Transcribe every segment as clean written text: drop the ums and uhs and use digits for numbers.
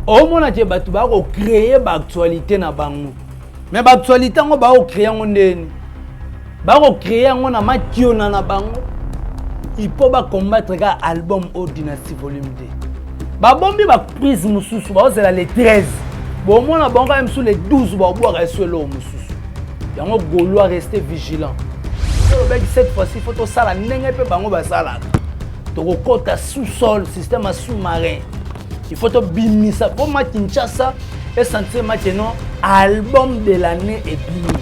Omona ke bato ba ko créer ba actualité na bango. Mais ba actualité yango ba ko créer yango ndeni. Ba ko créer yango na makiona na bango. Il faut ba combattre ka album au Dynastie volume 2. Babombi ba prise mosusu baozela le 13. Bomona bango kaka mosusu le 12 babwaka esu eloko mosusu. Yango Gaulois rester vigilant. Tolobaki cette fois-ci faut tosala ndenge mpe bango basalaka. Tokokota sous-sol, système ya sous-marin. Il faut tobimisa mpo ma Kinshasa esentir maintenant album de l'année ebimi.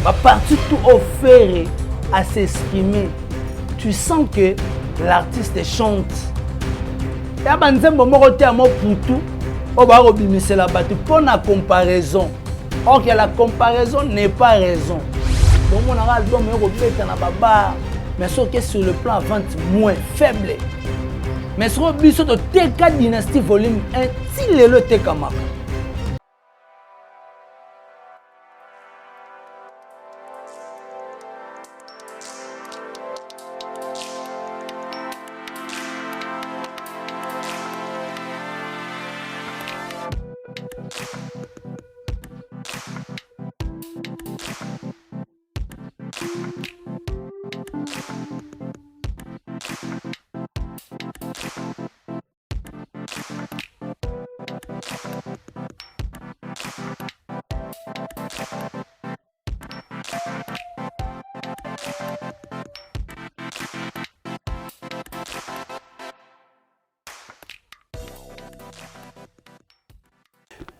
Baparti tout offert à s'exprimer. Tu sens que l'artiste chante. Ya banzembo moko te ya moputu oyo bakobimisela bato mpo na comparaison. Or que la comparaison n'est pas raison. Bomonaka album oyo kobeta na babar mais soki sur le plan vente moins faible. Mais soki biso toteka Dynastie volume 1 ti lelo etekamaka.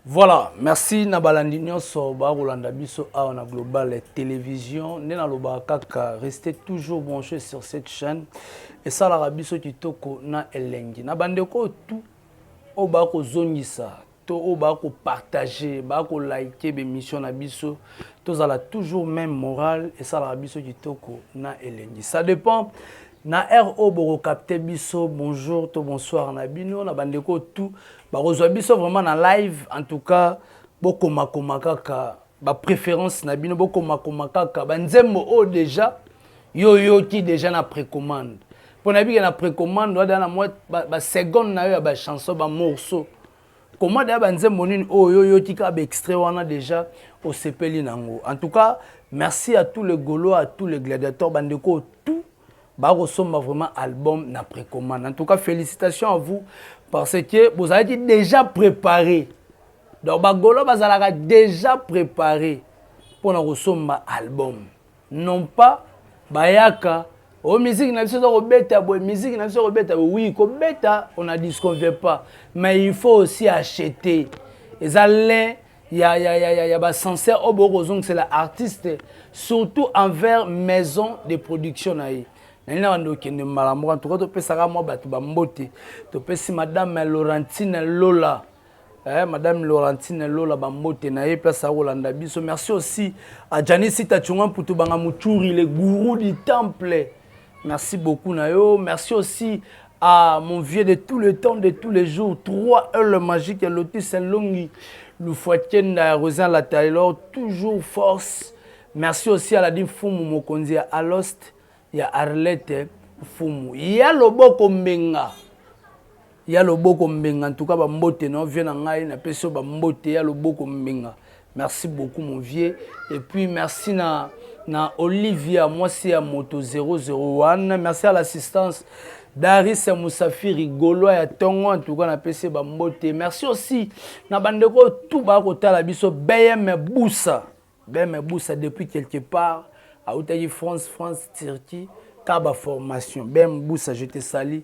Voilà, merci na balandi nyonso bakolanda biso awa na Global Télévision. Nde nalobaka kaka restez toujours branché sur cette chaîne. Esalaka biso kitoko na elengi. Na bandeko tout oyo bakozongisa to oyo bakopartage bakolike bemission na biso tozala toujours même morale esalaka biso kitoko na elengi. Ça dépend na heure oyo bokokapte biso. Bonjour to bonsoir na bino na bandeko tout bakozwa biso vraiment na live. En tout cas bokomakoma kaka ba préférence na bino, bokomakoma kaka banzembo oyo déjà yo oyoki déjà na précommande. Mpo nayebi ke na précommande wana na mwa ba seconde na yo ya ba chanson, ba morceau koma deya banzembo nini oyo oyoki kaka ba extrait wana déjà osepeli nango. En tout cas merci à tous les Gaulois, à tous les gladiateurs, bandeko tout bakosomba vraiment album na précommande. En tout cas félicitations à vous parce que vous avez déjà préparé. Donc ba Gaulois bazalaka déjà préparé mpona kosomba album, non pas bayaka o musique na biso eza kobeta boye, musique na biso kobeta boye. Oui, kobeta on ne disconvient pas, mais il faut aussi acheter. Eza l'un ya basensaire oyo bokozongisela artiste, surtout envers maison de production na ye. Nali na bando okende mbala moko. En tout cas topesaka mwa bato bambote. Topesi madame Laurentine Lola, madame Laurentine Lola bambote na ye place akolanda biso. Merci aussi à Janice Tachunga Mputu Banga Muchuri, le gourou du temple. Merci beaucoup na yo. Merci aussi à mon vieux de tout le temps, de tous les jours, 3 L magique, Lotus Longi, Lufuakenda, Rosa la Taylor, toujours force. Merci aussi à la Fumu Mokonzi ya Alost, ya Arlette Fumu. Ya loboko mbenga. Ya loboko mbenga, en tout cas bambote na vieux na ngai, na pesi bambote ya loboko mbenga. Merci beaucoup mon vieux. Et puis merci na Olivia mwasi ya moto 001. Merci à l'assistance Daris Moussafiri Gaulois ya tongo, en tout cas na pesi bambote. Merci aussi na bandeko tout ba kotala biso BM Boussa. BM Boussa depuis quelque part autaki France, Turquie, kaba formation. BM Boussa, je te salue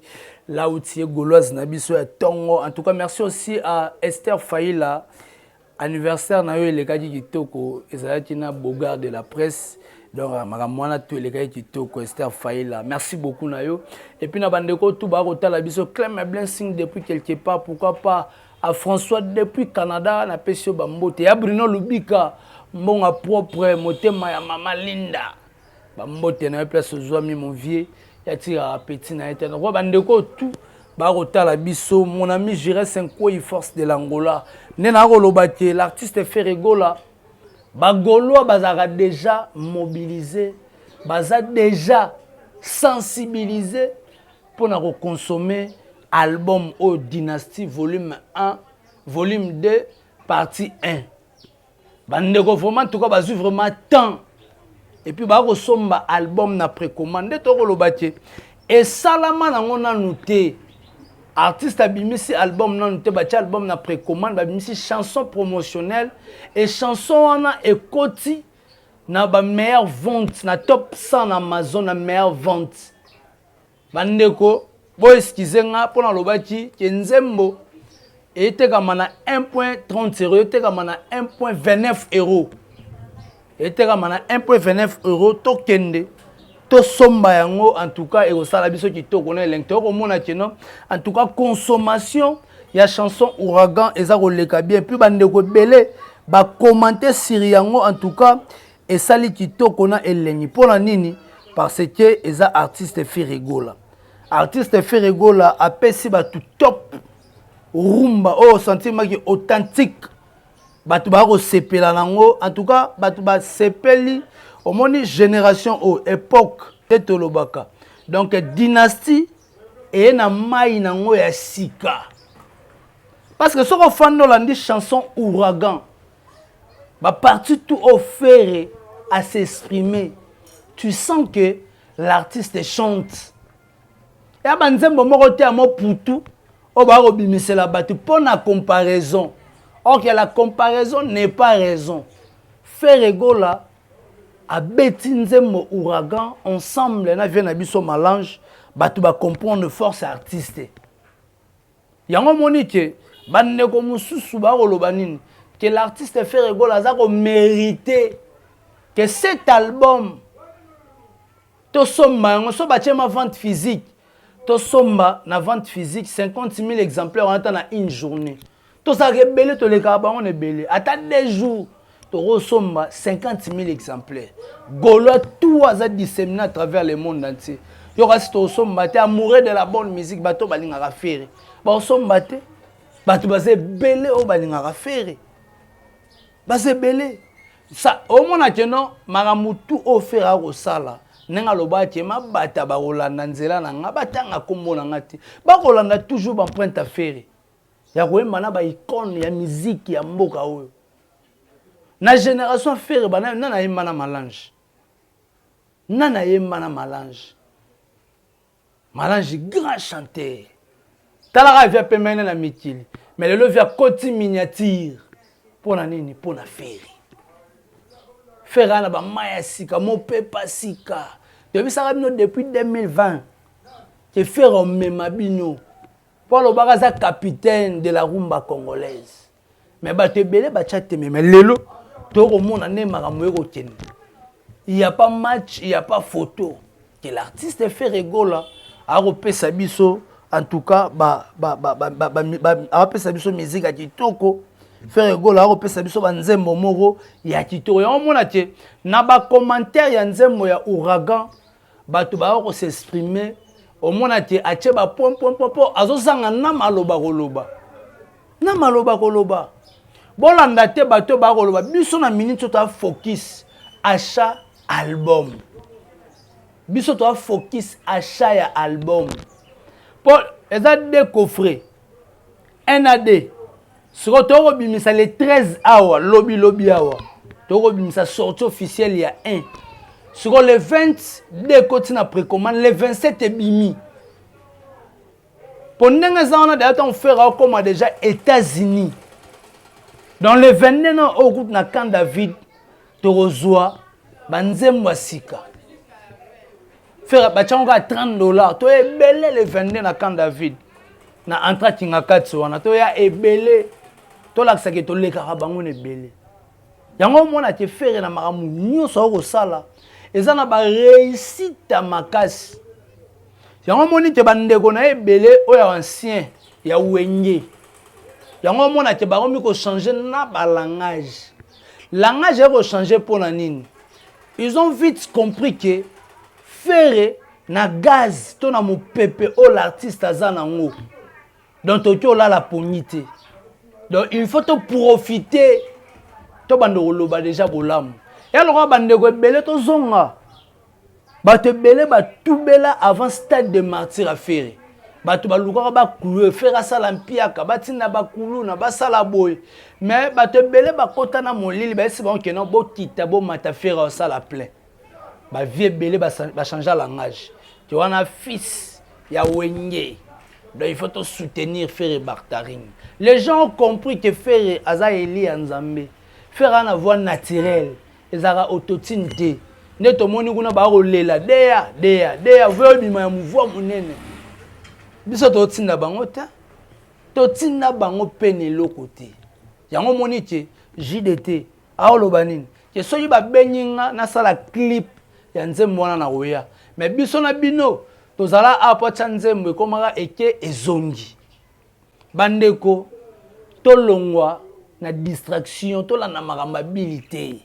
là où tu es, Gauloise na biso ya tongo. En tout cas merci aussi à Esther Faïla. Anniversaire na yo elekaki kitoko, ezalaki na Bogard de la presse. Donc makambo wana tout elekaki kitoko. Esther Faïla, merci beaucoup na yo. Et puis na bandeko tout ba kotala biso, Clem Blessing depuis quelque part, pourquoi pas à François depuis Canada, na pesi yo bambote. Ya Bruno Lubika, mbonga propre, motema ya mama Linda. Bambote na yo place ozwami mon vieux, ya tika petit na ye te. Donc bandeko tout ba kotala biso, mon ami Jires Nkoyi, force de l'Angola. Nde na koloba ke l'artiste Ferre Gola, ba Gaulois bazalaka déjà mobilisés, baza déjà sensibilisés pour na consommer album oyo Dynastie volume 1. volume 2 partie 1. Bandeko vraiment, en tout cas bazwi vraiment temps et puis bakosomba album na précommande. Nde tokoloba te, esalama nango nanu te. Artiste abimisi album nanu te, batia album na précommande, babimisi chanson promotionnelle et chanson wana ekoti na bameilleure vente, na top 100 na Amazon, na meilleure vente. Bandeko, boexcuser nga mpo nalobaki ke nzembo etekama na 1.30 euro, etekama na 1.29 euro, etekama na 1.29 euro. Tokende tosomba yango, en tout cas ekosala biso kitoko na elengi. Tokomona keno en tout cas consommation ya chanson Ouragan eza koleka bien, puis bandeko ebele bacommenter sur yango. En tout cas esali kitoko na elengi. Mpona nini? Parce que eza artiste Ferre Gola. Artiste Ferre Gola apesi bato top rumba oyo sentimaki authentique, bato baya kosepela nango. En tout cas bato basepeli. Omoni génération oyo, époque te tolobaka, donc dynastie eye na mai nango ya sika, parce que soki ofandi olandi chanson Ouragan, bapartie tout oyo Ferre à s'exprimer, tu sens que l'artiste chante. Ya banzembo moko te ya moputu oyo baya kobimisela bato mpo na comparaison. Or que la comparaison n'est pas raison. Ferre Gola abeti nzembo Ouragan ensemble na vieux na biso Malange, bato bacomprendre force artiste yango. Omoni ke bandeko mosusu bakoloba nini? Que l'artiste Ferre Gola aza komérite que cet album tosomba yango. So batie ma vente physique, tosomba na vente physique 50 000 exemplaires wana. Ata na une journée tozalaka ebele, tolekaka bango na ebele. Ata 2 jours tokosomba 50 000 exemplaires. Gaulois tout aza disséminé à travers le monde entier. Yo kasi tosomba te? Amoureux de la bonne musique, bato balingaka Ferre bakosomba te? Bato baza ebele oyo balingaka Ferre, baza ebele. Omona ke no makambo tu oyo Ferre akosala, ndenge alobaki, mabata bakolanda nzela na nga, batanga nkombo na nga te, bakolanda toujours baempreinte ya Ferre ya koyemba na baicône ya miziki ya mboka oyo. Na génération Ferre, nani ayemba na Malange? Nani ayemba na Malange? Malange, grand chanteur, talaka vieux pembeni na mikili, mais lelo vieux akoti miniature. Mpo na nini? Mpo na Ferre. Ferre na bamai ya sika, mopepa sika. Toyebisaka bino depuis 2020 ke Ferre omema bino, mpo alobaka aza capitaine de la rumba congolaise, mais bato ebele batya teme. Mais lelo tokomona nde makambo ekokende. Il y a pas match, il y a pas photo que l'artiste Ferre Gola akopesa biso. En tout cas akopesa biso musique ya kitoko. Ferre Gola akopesa biso banzembo moko ya kitoko. Yango omona te na bacommentaire ya nzembo ya Ouragan, bato baya kos'exprimer. Omona te atie bapoint point point mpo azozanga na maloba koloba, na maloba koloba. Bolanda te bato bakoloba. Biso na minute oyo toa focus achat album. Biso toa focus achat ya album, mpo eza deux coffret 1 à 2. Sikoyo tokobimisa le 13 awa, lobi lobi awa tokobimisa sortie officielle ya 1. Sikoyo le 22 ekoti na précommande, le 27 ebimi. Mpo ndenge eza wana deja, ntango Ferre akóma déjà États-Unis, dans le 22 na oyo kutu na Camp David, tokozwa banzembo ya sika. Ferre batiango kaka 30 $. To ebele le 22 na Camp David, na entrée Kinga kati wana, toya ebele, tolakisaki tolekaka bango na ebele. Yango omona te Ferre na makambo nyonso akosala eza na baréussite ya makasi. Yango omoni te bandeko na ye ebele oyo ya ancien ya Wenge, yango omona te bakomi kochanger na balangage. Langage ya kochanger mpo na nini? Ils ont vite compris que Ferre na gaz to na mopepe oyo l'artiste aza nango, donc toki olala pongi te. Donc il faut toprofiter, tobanda koloba déjà bolamu ya lokola bandeko ebele. Tozonga, bato ebele batubela avant stade de Martyr ya Ferre. Bato balukaka bacloue Ferre asala mpiaka, batinda bakuluna basala boye, mais bato ebele bakota na molili, bayesi bango keno bokita bomata Ferre asala plein. Bavie ebele bachangea langage te wana fils ya Wenge. Donc il faut to soutenir Ferre Bartaring. Les gens ont compris que Ferre aza eli ya Nzambe. Ferre a na voix naturelle, ezalaka autotune te. Nde tomoni kuna bakolela deya deya deya voix ebima ya muvua monene. Biso totinda bango te, totinda bango mpe na eloko te. Yango moni ke JDT aoloba nini ke soki babengi nga nasala clip ya nzembo wana na koya, mais biso na bino tozala awa po atya nzembo ekomaka eke ezongi. Bandeko, tolongwa na distraction, tolanda makambo ya bili te.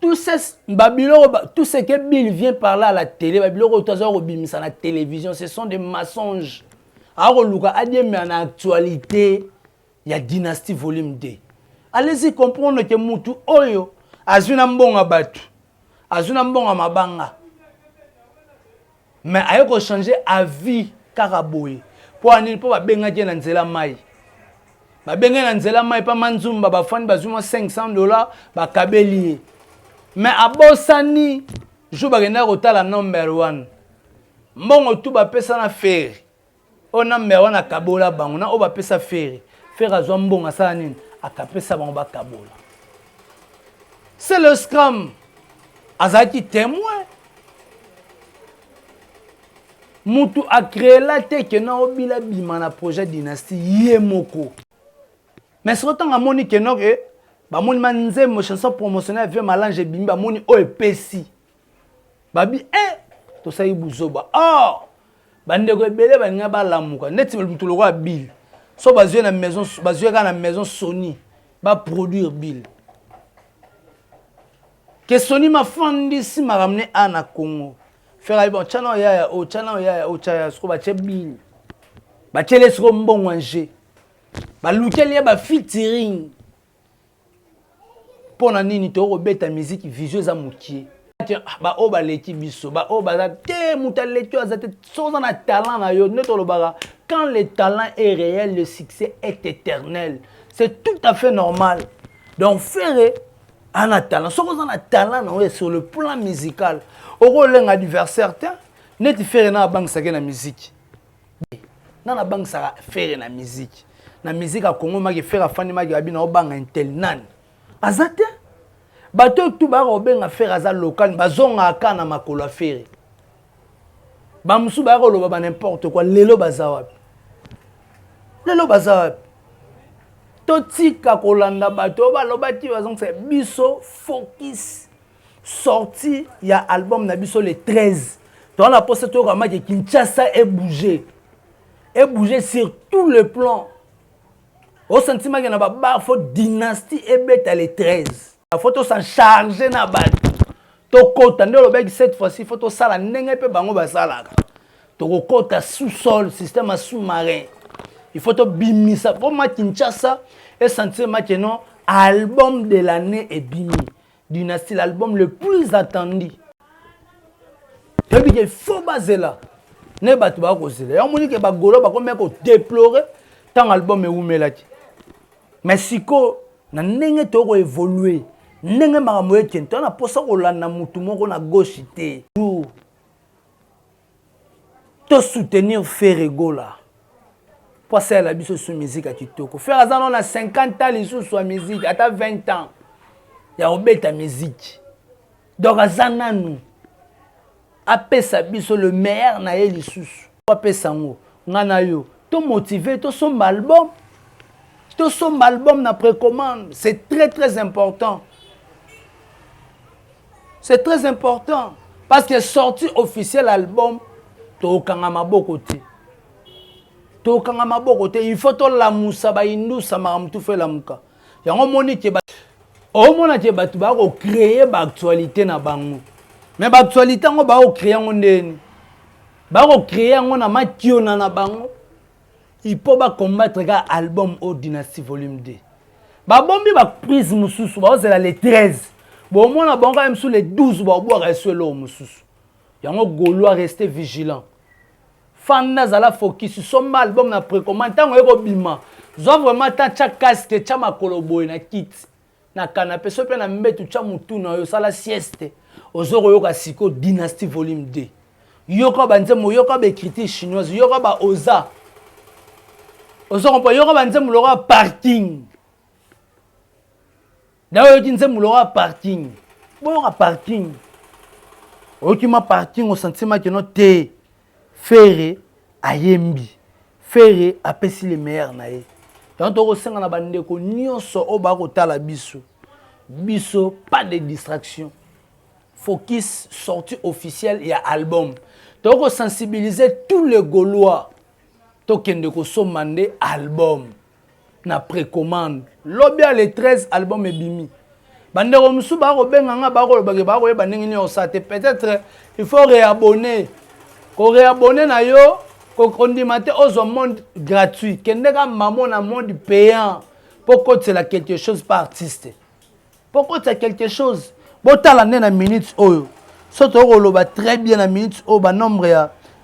Tout ce babiloko, tout ce que Bill vient parler à la télé, babiloko oyo aza kobimisa na télévision, ce sont des mensonges. Akoluka adiemela na actualité ya Dynastie volume 2. Allez-y comprendre que mutu oyo azwi na mbongo bato, azwi na mbongo mabanga, mais aye kochanger avis kaka boye. Mpo anini? Mpo babengaki ye na nzela mai, babengaki na nzela mai mpa manzumba, bafandi bazwi mwa 500 $, bakabeli ye. Mais abosani jour bakendaki kotala number one, mbongo tu bapesa na Ferre oyo number one akabola bango na oyo bapesa Ferre. Ferre azwa mbongo, asala nini? Akapesa bango, bakabola. C'est le scam. Azalaki témoin. Mutu acréela te ke na obila bima na projet Dynastie ye moko. Mais soki ntango amoni ke no ke bamoni ma nzembo, chanson promotionnelle Vieux Malange ebimi, bamoni oyo epesi babi e tosali buzoba. Or bandeko ebele balinga balamuka neti mutu lokola Bill. So bazwi na maison, bazwi kaka na maison Sony, baproduire Bill ke Sony mafandisi makambo ne a na Congo. Ferre ayi bon, tya yaya o tya na yaya o tya yaya. Siko batie Bill, batiele siko mbongo anje, balukeli ye bafeaturing. Mpo na nini tokobeta musique vision eza mokie? Baoyo baleki biso, baoyo baza te, moto aleki oyo aza te. So oza na talent na yo, nde tolobaka: quand le talent est réel, le succès est éternel. C'est tout à fait normal. Donc Ferre ana talent. Soki oza na talent na oyo sur le plan musical, okolenga adversaire te. Neti Ferre na abangisaki na musique, nana abangisaka Ferre na musique, na musique ya Congo. Maki Ferre afandi, maki abi na obanga intel nani aza te. Bato oyo tu bayaka kobenga Ferre aza local, bazongaka kaka na makolo ya Ferre. Bamosusu bayaka koloba ba n'importe quoi. Lelo baza wapi? Lelo baza wapi? Totika kolanda bato oyo balobaki bazongisa biso. Focus sortie ya album na biso le 13. Toza na mposa toyoka maki Kinshasa ebouge, ebouge sur tout le plan. Osanti maki na babar, faut Dynastie ebeta le 13. Faut tosan charge na bato, tokota nde olobaki. Cette fois-ci faut tosala ndenge mpe bango basalaka. Tokokota sous-sol, système ya sous-marin. Il faut tobimisa mpo ma Kinshasa esentir maki non, album de l'année ebimi, Dynastie, l'album le plus attendu. Toyebi ke faut bazela nde bato baya kozela yango. Moni ke bagolo bakomi kodéplorer ntango album ewumelaki. Mais sikoyo na ndenge tokoévoluer, ndenge makambo ekende, toza na mposa kolanda mutu moko na gauche te. Jour tosoutenir Ferre Gola mpo asalela biso su musique ya kitoko. Ferre aza nano na 50 ans lisusu ya musique, ata 20 ans ya kobeta musique. Donc aza nanu apesa biso le meilleur na ye lisusu. Apesa yango nga na yo, tomotive, tosomba album, tosomba album na précommande. C'est très très important, c'est très important, parce que sortie officielle album, tokokanga maboko te, tokanga maboko te. Il faut tolamusa baindusa makambo tu fo elamuka. Yango omoni ke omona ke bato baya kocréer baactualité na bango. Mais baactualité yango, baya kocréer yango ndeni? Baya kocréer yango na makiona na bango ipo bacombattre kaka album oyo Dynastie volume 2. Babombi baprise mosusu, baozela le 13, bomona bango kaka mosusu le 12, babwaka esu eloko mosusu. Yango Gaulois, reste vigilant. Fanda, zala focus, somba album na précommande. Ntango ekobima, zwa vraiment temps, tia casque, tia makolo boye na kiti, na canapé, so mpe na mbetu, tia motu na yo, osala sieste, ozo koyoka sikoyo Dynastie volume 2. Yoka banzembo, yoka baécriture chinoise, yoka baoza, ozo comprendre, yoka banzembo lokola Parking. Da oyoki nzembo lokola Parking, boyoka Parking, oyoki ma Parking, osentima keno te Ferre ayembi, Ferre apesi le meilleur na ye. Donc tokosenga na bandeko nyonso oyo bakotala biso, biso pas de distraction, focus sortie officielle ya album. Tokosensibiliser tous les Gaulois, tokende kosomba nde album na précommande. Lobi ya le 13, album ebimi. Bandeko mosusu bakobenga nga, bakolobake bakoyeba ndenge nini osala te. Peut-être il faut réabonner, koréabonner na yo, kondima te ozwa mode gratuit. Kende ka mamo na mode payant mpo kotisela quelque chose par artiste, mpo kotisa quelque chose. Botala nde na minute oyo, so tokoloba très bien, na minute oyo banombre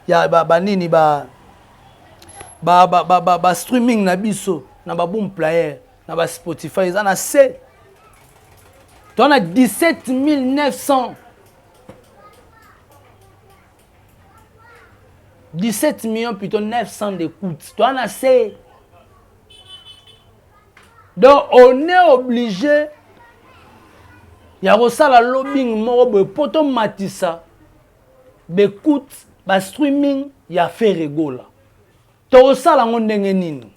ya banini ba, ba, ba, ba, ba, ba streaming na biso na baboom player, na baSpotify, eza na se to na 17 900, 17 millions plutôt 900 d'écoute. Toa na se. Donc on est obligé ya kosala lobbying moko boye mpo tomatisa baécoute, bastreaming ya Ferre Gola. Tokosala yango ndenge nini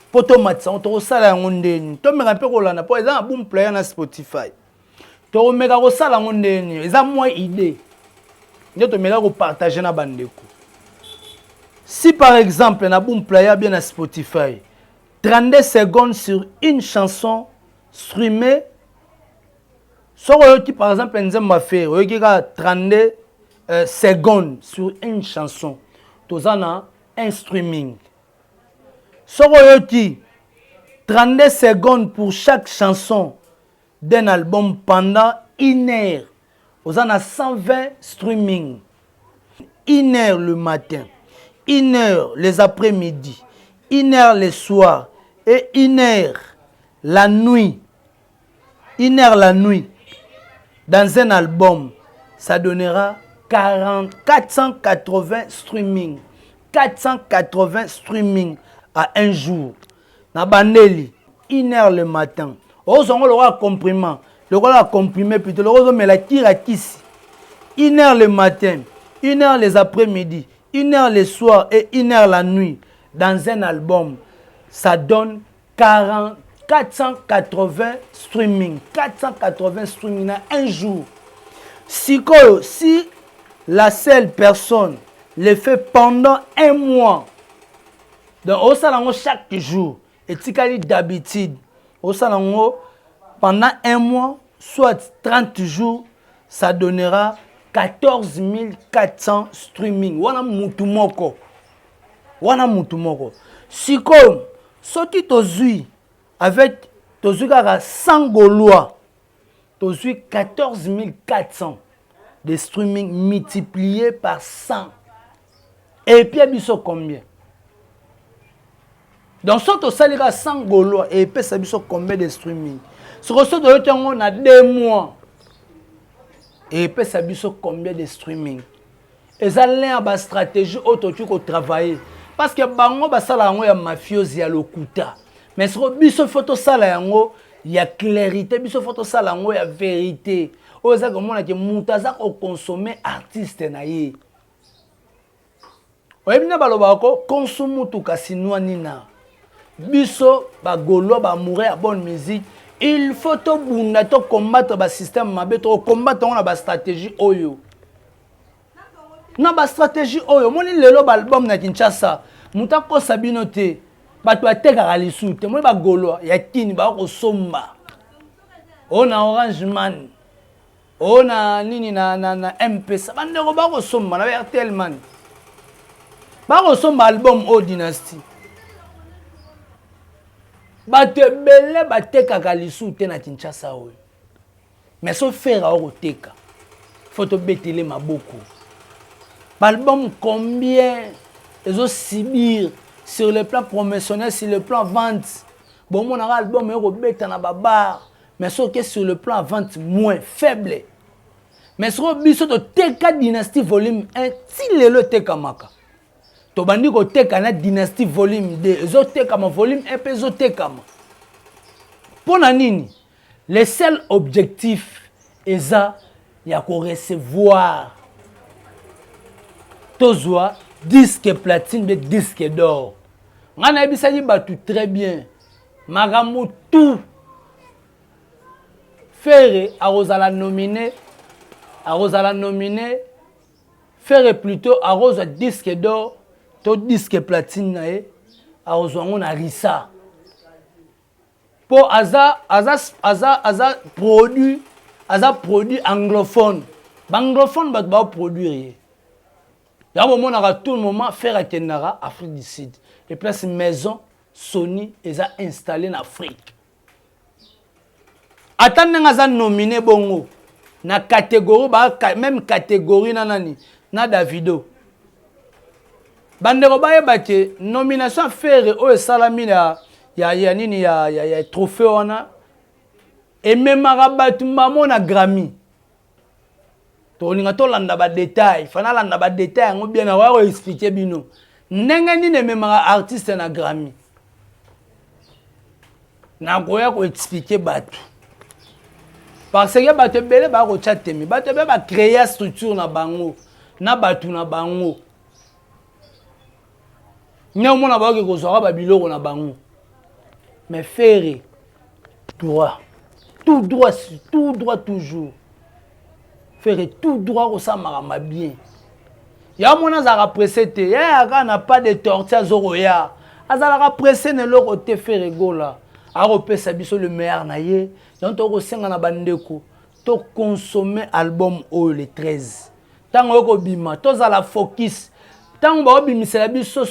mpo tomatisa yango? Tokosala yango ndenge nini? Tomeka mpe kolanda mpo eza na boom player na Spotify. Tokomeka kosala yango ndenge nini? Eza mwa idée nde tomeka kopartage na bandeko. Si par exemple na boom player bien na Spotify, 32 secondes sur une chanson streamée, soki oyoki par exemple nzembo ya Ferre, oyoki kaka 32 secondes sur une chanson, toza na un streaming. Soki oyoki 32 secondes pour chaque chanson d'un album pendant une heure, oza na 120 streaming. Une heure le matin, une heure les après-midi, une heure le soir et une heure la nuit, une heure la nuit dans un album, ça donnera 40, 480 streaming, 480 streaming à un jour. Na bandeli une heure le matin, ozongo lokola comprimant, lokola comprimé plutôt, lokola ozomela kira kisi, une heure le matin, une heure les après-midi, une heure le soir et une heure la nuit dans un album, ça donne 40, 480 streaming, 480 streaming na un jour. Sikoyo, si la seule personne le fait pendant un mois, donc osala yango chaque jour, etikali d'habitude, osala yango pendant un mois, soit 30 jours, ça donnera 14 400 streaming. Wana mutu moko, wana mutu moko. Sikoyo soki tozwi avec, tozwi kaka 100 Gaulois, tozwi 14 400 de streaming multiplié par 100, et puis biso combien? Donc so tosali kaka 100 Gaulois, epesa biso combien de streaming? Soko so toyoki yango na 2 mois, epesa biso combien de streaming? Eza l'un ya bastratégie oyo tokoki kotravailler, parce que bango basala yango ya mafiose, ya lokuta, mais soko biso faut tosala yango ya clarité, biso faut tosala yango ya vérité oyo eza komonake moto aza kokonsommer artiste na ye. Oyebi nde balobaka ko konsu mutu kasi nwani na biso bagaulois, baamoureux ya bonne musique, il faut tobunda, tocombattre basystème mabe. Tokocombattre yango na bastratégie oyo, na bastratégie oyo. Omoni lelo baalbum na Kinshasa, moto akosa bino te, bato batekaka lisusu te. Moni bagaulois ya Kini bakosomba oyo na Orange Money, oyo na nini, na M-Pesa. Bandeko bakosomba na Airtel Money, bakosomba album oyo Dynastie. Bato ebele batekaka lisusu te na Kinshasa oyo, mais so Ferre akoteka, faut tobetele maboko. Baalbum combien ezosubir sur le plan promotionnel, sur le plan vente? Bomonaka album ekobeta na babar, mais soki sur le plan vente, moins faible. Mais soki biso toteka Dynastie volume 1, ti lelo etekamaka. Tobandi koteka na Dynastie volume 2, ezotekama. Volume 1 mpe ezotekama. Mpo na nini? Le seul objectif eza ya korecevoir, tozwa disque platine mpe disque d'or. Ngai nayebisaki bato très bien, makambo tout, Ferre akozala nominé, akozala nominé. Ferre plutôt akozwa disque d'or to disque platine na ye, akozwa yango na RISA, mpo aza produit anglophone. Baanglophone, bato baoproduire ye. Yango bomonaka tout le moment Ferre akendaka Afrique du Sud et place maison Sony eza installé na Afrique. Ata ndenge aza nominé bongo na catégorie ba même catégorie na nani, na Davido. Bandeko bayeba ke nomination Ferre oyo esalami na ya nini, ya trophée wana, ememaka bato mbamo na Grammy. Tokolinga tolanda badetail, fana alanda badetail yango bien. Nakoya koexpliquer bino ndenge nini ememaka artiste na Grammy. Nakoya koexpliquer bato, parce que bato ebele baya kotya teme, bato ebele bacréa structure na bango na bato na bango. Nde omona bayoki kozwaka babiloko na bango. Mais Ferre, droit, tout droit, tout droit, toujours Ferre tout droit, kosala makambo bien. Ya mona azalaka pressé te, yayaka na pas de torti, azokoya, azalaka pressé na eloko te. Ferre Gola akopesa biso le meilleur na ye. Donc tokosenga na bandeko toconsommer album oyo le 13, ntango oyo kobima, tozala focus. Ntango baobimisela biso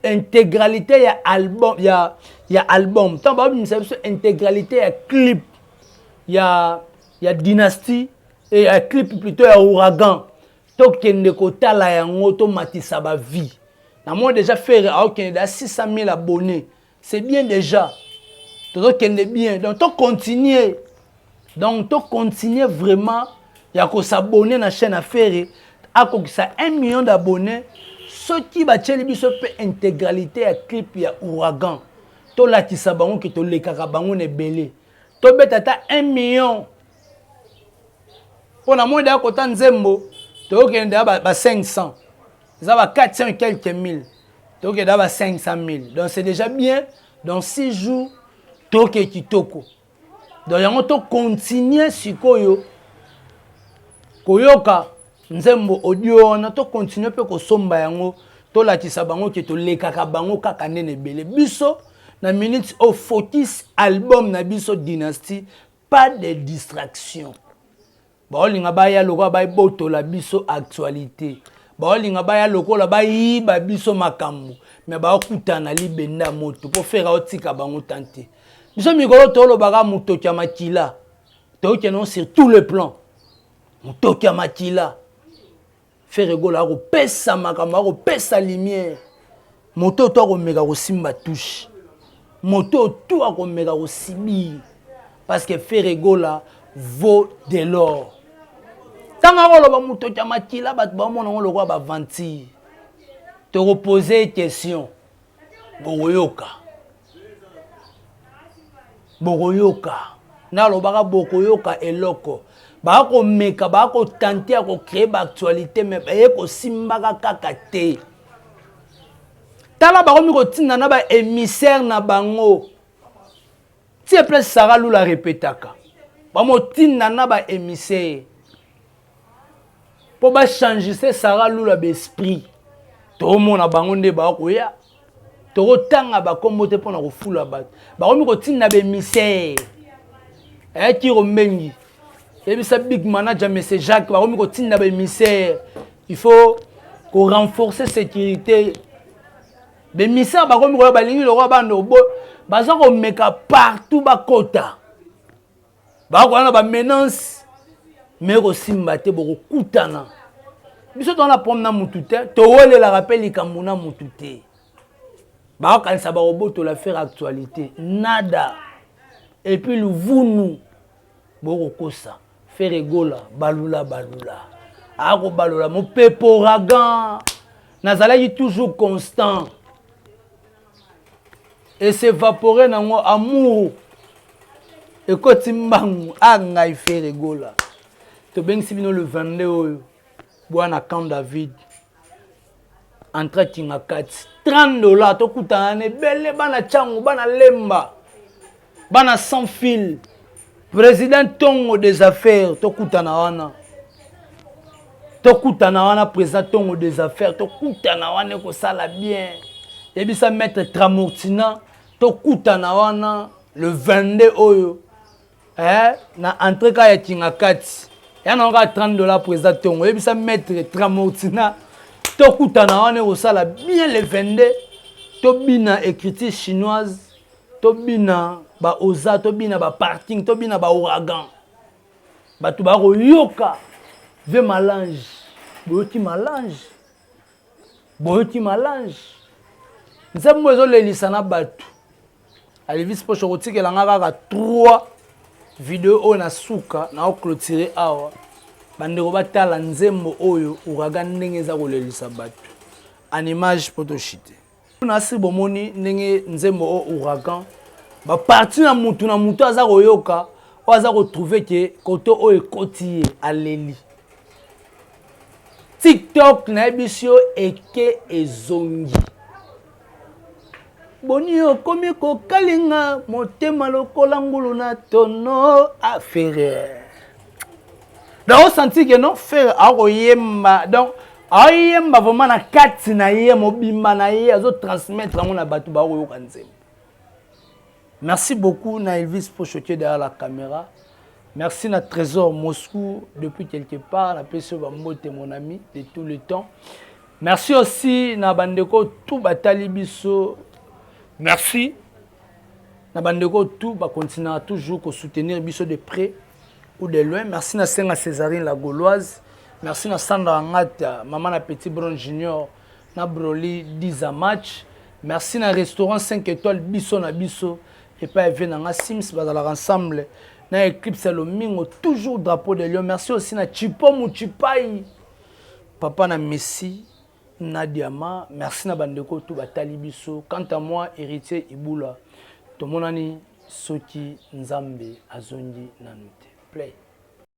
intégralité ya album, ya album, ntango baobimisela biso intégralité ya clip ya Dynastie e ya clip plutôt ya Ouragan, tokende kotala yango, tomatisa bavie. Namoni déjà Ferre aokende da 600 000 abonnés, c'est bien déjà, tozokende bien. Donc tocontinue, donc tocontinue vraiment ya kos'abonner na chaîne ya Ferre, akokisa 1 million d'abonnés. Soki batieli biso mpe intégralité ya clip ya Ouragan, tolakisa bango ke tolekaka bango na ebele, tobeta ata 1 million. Mpo na moi deya kota nzembo, tokokende deya ba 500, eza ba 400 et quelques mille, tokokende deya ba 500 000. Donc c'est déjà bien. Dans 6 jours toke kitoko. Donc yango tocontinue sikoyo koyoka nzembo audio wana, tocontinue mpe kosomba yango, tolakisa bango ke tolekaka bango kaka ndene ebele. Biso na minute oyo, focus album na biso Dynastie, pas de distraction. Baolinga baya lokola babotola biso actualité, baolinga baya lokola bayiba biso makambo, me baokutana libenda moto mpo Ferre aotika bango tan te. Biso mikolo tolobaka motoki ya makila, tokende sur tout le plan. Motoki ya makila, Ferre Gola akopesa makambo, akopesa lumière. Moto to akomeka kosimba touche, moto to akomeka kosibir, parce que Ferre Gola vaut de l'or. Ntango akoloba motoki ya makila, bato bamona ngo lokola baventure. Tokopose question, bokoyoka, bokoyoka. Nalobaka bokoyoka eloko. Bakomeka, bakotenter ya kocréer baactualité, mais baye kosimbaka kaka te. Tala, bakomi kotinda na baémissaire na bango tie place. Sara Lula répétaka, bamotinda na baémissaire mpo bachangise Sara Lula baesprit. Toomona bango nde bakoya, tokotanga bakombo te mpona kofula bato. Bakomi kotinda baémissaire. Ayaki mbengi yebisa big manager monsieur Jacques, bakomi kotinda baémissaire, il faut korenforcer sécurité. Baémissaire bakomi koya, balingi lokola bando baza komeka partout, bakota, bakoya na bamenance, me kosimba te. Bokokutana. Biso toza na problème na mutu te, towelelaka mpe likambo na mutu te. Bakokanisa bakobotola Ferre actualité nada. Et puis luvunu bokokosa Ferre Gola balula balula akobalola mopepe ouragan. Nazalaki toujours constant et s'évaporer nango amour ekoti mbangu. A ngai Ferre Gola, tobengisi bino le 22 oyo bwana Camp David, entre kinga kati 30 $. Tokutana na ebele, bana Ntiango, bana Lemba, bana sans fil, président Tongo des affaires. Tokutana wana, tokutana wana, président Tongo des affaires, tokutana wana, ekosala bien. Yebisa maître Tramortina, tokutana wana le 22 oyo, eh, na entrée kaka ya kinga kati ya nango kaka 30 $. Président Tongo, yebisa maître Tramortina, tokutana wana, ekosala bien le 22. Tobina écriture chinoise, tobina baoza, tobina baparking, tobina baouragan. Bato bakoyoka ve malange. Boyoki malange, boyoki malange, nzembo ezolelisa na bato. Alivis Poche, kotikelanga kaka 3 video oyo na suka na oclôturer awa. Bandeko batala nzembo oyo ouragan, ndenge eza kolelisa bato en image mpo toshite nasi. Bomoni ndenge nzembo oyo ouragan baparti na mutu na mutu aza koyoka, oyo aza kotrouver ke koto oyo ekoti ye, aleli. TikTok nayebisi yo eke ezongi. Boni okomi kokalinga motema lokola ngulu na tono affaire. Donc osentir ke non, Ferre akoyemba, donc aoyemba vraiment na kati na ye mobimba na ye, azotransmettre yango na bato bakoyoka nzembo. Merci beaucoup na Elvis Pochotier derrière la caméra. Merci na Trésor Moscou depuis quelque part, napesi yo bambote, mon ami de tout le temps. Merci aussi na bandeko tout batali biso. Merci na bandeko tout bacontinuera toujours kosoutenir biso de près ou de loin. Merci na Senga Césarine la Gauloise. Merci na Sandra Ngata, mama na Petit Bron Junior na Broli Diza Match. Merci na restaurant 5 étoiles Biso na biso epai eve nanga Sims, bazalaka ensemble na Eclipse ya Lomingo, toujours drapeau de Lion. Merci aussi na Chipo Muchipai, papa na Messi na Diama. Merci na bandeko tout batali biso. Quant à moi, Héritier Ibula, tomonani soki Nzambe azongi nanu te. Play.